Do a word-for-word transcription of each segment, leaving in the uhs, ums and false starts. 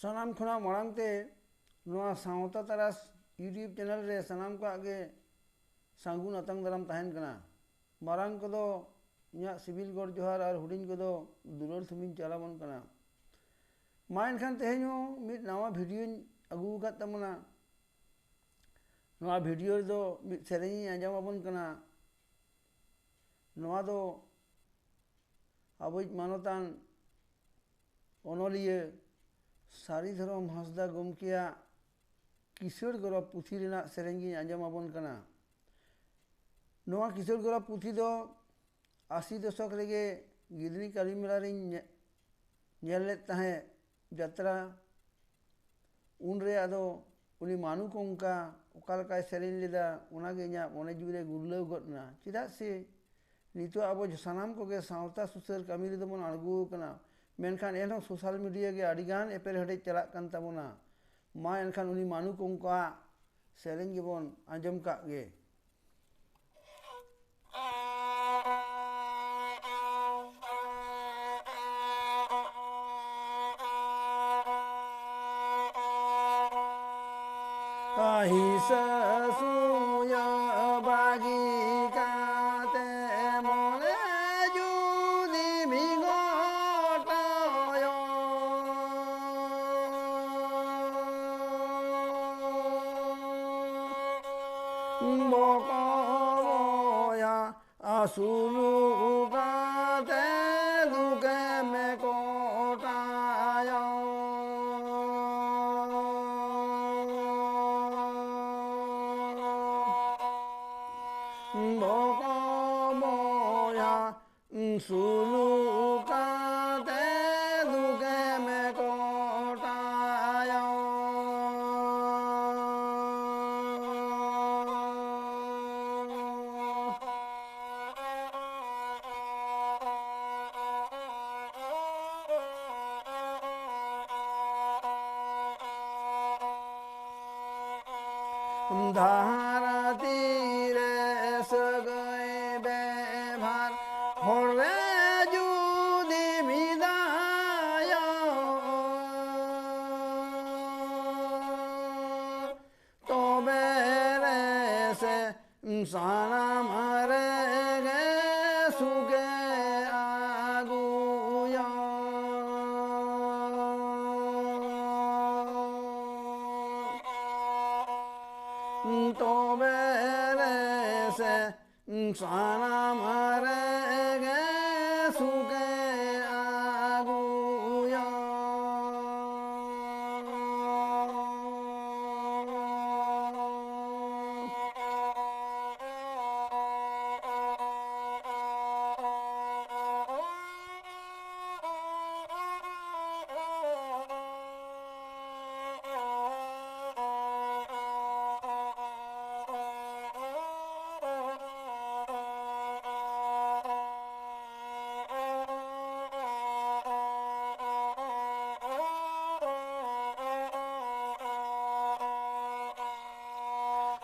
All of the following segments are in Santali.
ᱥᱟᱱᱟᱢ ᱠᱷᱚᱱᱟᱜ ᱢᱟᱲᱟᱝ ᱛᱮ ᱱᱚᱣᱟ ᱥᱟᱶᱛᱟ ᱛᱟᱨᱟᱥ YouTube ᱪᱮᱱᱮᱞ ᱨᱮ ᱥᱟᱱᱟᱢ ᱠᱚᱣᱟᱜ ᱜᱮ ᱥᱟᱹᱜᱩᱱ ᱟᱛᱟᱝ ᱫᱟᱨᱟᱢ ᱛᱟᱦᱮᱱ ᱠᱟᱱᱟ᱾ ᱢᱟᱨᱟᱝ ᱠᱚᱫᱚ ᱤᱧᱟᱹᱜ ᱥᱤᱵᱤᱞ ᱜᱚᱰ ᱡᱚᱦᱟᱨ ᱟᱨ ᱦᱩᱰᱤᱧ ᱠᱚᱫᱚ ᱫᱩᱞᱟᱹᱲ ᱛᱷᱩᱢᱤᱧ ᱪᱟᱞ ᱟᱵᱚᱱ ᱠᱟᱱᱟ᱾ ᱢᱟ ᱮᱱᱠᱷᱟᱱ ᱛᱮᱦᱮᱧ ᱦᱚᱸ ᱢᱤᱫ ᱱᱟᱣᱟ ᱵᱷᱤᱰᱤᱭᱳᱧ ᱟᱹᱜᱩ ᱟᱠᱟᱫ ᱛᱟᱵᱚᱱᱟ᱾ ᱱᱚᱣᱟ ᱵᱷᱤᱰᱤᱭᱳ ᱨᱮᱫᱚ ᱢᱤᱫ ᱥᱮᱨᱮᱧ ᱤᱧ ᱟᱸᱡᱚᱢ ᱟᱵᱚᱱ ᱠᱟᱱᱟ᱾ ᱱᱚᱣᱟ ᱫᱚ ᱟᱵᱚᱭᱤᱡ ᱢᱟᱱᱚᱛᱟᱱ ᱚᱱᱚᱞᱤᱭᱟᱹ ᱥᱟᱹᱨᱤ ᱫᱷᱚᱨᱚᱢ ᱦᱟᱸᱥᱫᱟ ᱜᱚᱢᱠᱮᱭᱟᱜ ᱠᱤᱥᱟᱹᱬ ᱜᱚᱨᱚᱵ ᱯᱩᱛᱷᱤ ᱨᱮᱱᱟᱜ ᱥᱮᱨᱮᱧ ᱜᱤᱧ ᱟᱸᱡᱚᱢ ᱟᱵᱚᱱ ᱠᱟᱱᱟ᱾ ᱱᱚᱣᱟ ᱠᱤᱥᱟᱹᱬ ᱜᱚᱨᱚᱵ ᱯᱩᱛᱷᱤ ᱫᱚ ᱟᱥᱤ ᱫᱚᱥᱚᱠ ᱨᱮᱜᱮ ᱜᱤᱫᱽᱱᱤ ᱠᱟᱹᱞᱤᱢᱮᱞᱟ ᱨᱤᱧ ᱧᱮ-, ᱧᱮᱞ ᱞᱮᱫ ᱛᱟᱦᱮᱸᱫ ᱡᱟᱛᱨᱟ᱾ ᱩᱱᱨᱮ ᱟᱫᱚ ᱩᱱᱤ ᱢᱟᱱᱩ ᱠᱚᱝᱠᱟ ᱚᱠᱟ ᱞᱮᱠᱟᱭ ᱥᱮᱨᱮᱧ ᱞᱮᱫᱟ, ᱚᱱᱟᱜᱮ ᱤᱧᱟᱹᱜ ᱢᱚᱱᱮ ᱡᱤᱣᱤ ᱨᱮ ᱜᱩᱨᱞᱟᱹᱣ ᱜᱚᱫ ᱮᱱᱟ᱾ ᱪᱮᱫᱟᱜ ᱥᱮ ᱱᱤᱛᱚᱜ ᱟᱵᱚ ᱥᱟᱱᱟᱢ ᱠᱚᱜᱮ ᱥᱟᱶᱛᱟ ᱥᱩᱥᱟᱹᱨ ᱠᱟᱹᱢᱤ ᱨᱮᱫᱚ ᱵᱚᱱ ᱟᱬᱜᱚ ᱟᱠᱟᱱᱟ, ᱢᱮᱱᱠᱷᱟᱱ ᱮᱱᱦᱚᱸ ᱥᱳᱥᱟᱞ ᱢᱤᱰᱤᱭᱟ ᱜᱮ ᱟᱹᱰᱤᱜᱟᱱ ᱮᱯᱮᱨ ᱦᱮᱰᱮᱡ ᱪᱟᱞᱟᱜ ᱠᱟᱱ ᱛᱟᱵᱚᱱᱟ᱾ ᱢᱟ ᱮᱱᱠᱷᱟᱱ ᱩᱱᱤ ᱢᱟᱱᱩ ᱠᱚᱝᱠᱟᱣᱟᱜ ᱥᱮᱨᱮᱧ ᱜᱮᱵᱚᱱ ᱟᱸᱡᱚᱢ ᱠᱟᱜ ᱜᱮ᱾ ᱦᱤᱥᱟᱹ ᱥᱩᱭᱟᱹ ᱵᱟᱹᱜᱤ ᱠᱟᱛᱮ ᱢᱚᱱᱮ ᱡᱩᱫᱤ ᱢᱤᱫ ᱜᱚᱴᱟᱭᱚ᱾ ᱵᱚᱠᱚ ᱵᱚᱭᱟ ᱟᱹᱥᱩᱞ ᱠᱟᱛᱮ ᱫᱩᱠᱮᱢ ᱠᱚᱴᱟᱭᱟ᱾ ᱵᱚᱠᱚ ᱵᱚᱭᱟ ᱥᱩᱞᱩ ᱠᱟᱛᱮ ᱫᱩᱠᱮᱢ ᱠᱚᱴᱟᱭᱟ᱾ ᱫᱷᱟᱹᱨᱛᱤ ᱨᱮ ᱥᱟᱹᱜᱟᱹᱭ ᱵᱮᱵᱷᱟᱨ ᱦᱚᱲ ᱨᱮ ᱡᱩᱫᱤ ᱢᱤᱫᱟᱭᱚ᱾ ᱥᱟᱱᱟᱢ ᱨᱮᱜᱮ ᱥᱩᱠᱮ ᱟᱹᱜᱩᱭᱟ᱾ ᱛᱚᱵᱮ ᱨᱮᱥᱮ ᱥᱟᱱᱟᱢ ᱨᱮᱜᱮ ᱥᱩᱠᱮ ᱟᱹᱜᱩᱭᱟ᱾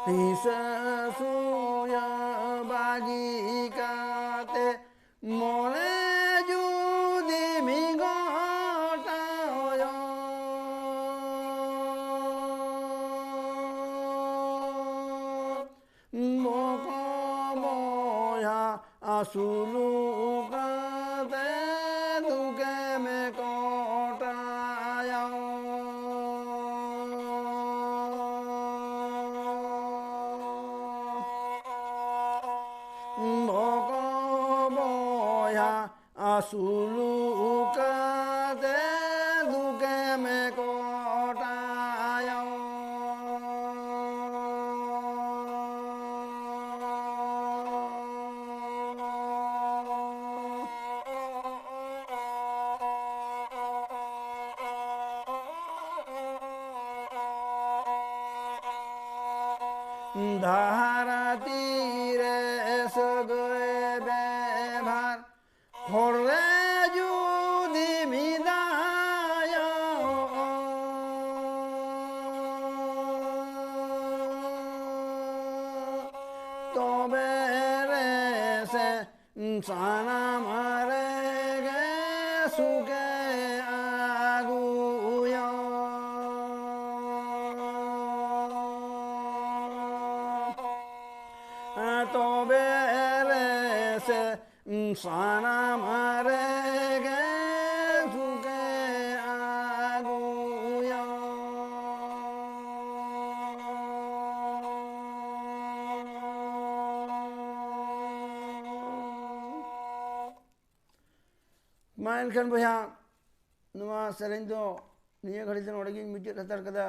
ᱦᱤᱥᱟᱹ ᱥᱩᱭᱟᱹ ᱵᱟᱹᱜᱤ ᱠᱟᱛᱮ ᱢᱚᱱᱮ ᱡᱩᱫᱤ ᱢᱤᱫ ᱜᱚᱴᱟᱭᱟ, ᱵᱚᱠᱚ ᱵᱚᱭᱦᱟ ᱟᱹᱥᱩᱞ ᱠᱟᱛᱮ ᱫᱩᱠᱮᱢ ᱠᱚᱴᱟᱭᱟ᱾ ᱵᱚᱠᱚ ᱵᱚᱭᱦᱟ ᱟᱹᱥᱩᱞ ᱠᱟᱛᱮ ᱫᱩᱠᱮᱢ ᱠᱚᱴᱟᱭᱟ᱾ ᱫᱷᱟᱹᱨᱛᱤ ᱨᱮ ᱥᱟᱹᱜᱟᱹᱭ ᱵᱮᱵᱷᱟᱨ ᱦᱚᱲ ᱨᱮ ᱡᱩᱫᱤ ᱢᱤᱫᱟᱭᱟ, ᱛᱚᱵᱮ ᱨᱮᱥᱮ ᱥᱟᱱᱟᱢ ᱨᱮᱜᱮ ᱥᱩᱠᱮ ᱟᱹᱜᱩᱭᱟ᱾ ᱥᱟᱱᱟᱢ ᱨᱮᱜᱮ ᱥᱩᱠᱮ ᱟᱹᱜᱩᱭᱟ᱾ ᱢᱟ ᱮᱱᱠᱷᱟᱱ ᱵᱚᱭᱦᱟ, ᱱᱚᱣᱟ ᱥᱮᱨᱮᱧ ᱫᱚ ᱱᱤᱭᱟᱹ ᱜᱷᱟᱹᱲᱤᱡ ᱫᱚ ᱱᱚᱰᱮ ᱜᱤᱧ ᱢᱩᱪᱟᱹᱫ ᱦᱟᱛᱟᱲ ᱠᱟᱫᱟ᱾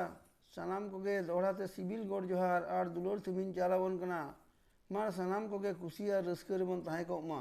ᱥᱟᱱᱟᱢ ᱠᱚᱜᱮ ᱫᱚᱦᱲᱟ ᱛᱮ ᱥᱤᱵᱤᱞ ᱜᱚᱰ ᱡᱚᱦᱟᱨ ᱟᱨ ᱫᱩᱞᱟᱹᱲ ᱛᱮᱵᱤᱱ ᱪᱟᱞ ᱟᱵᱚᱱ ᱠᱟᱱᱟ᱾ ᱢᱟ ᱥᱟᱱᱟᱢ ᱠᱚᱜᱮ ᱠᱩᱥᱤ ᱟᱨ ᱨᱟᱹᱥᱠᱟᱹ ᱨᱮᱵᱚᱱ ᱛᱟᱦᱮᱸ ᱠᱚᱜ ᱢᱟ᱾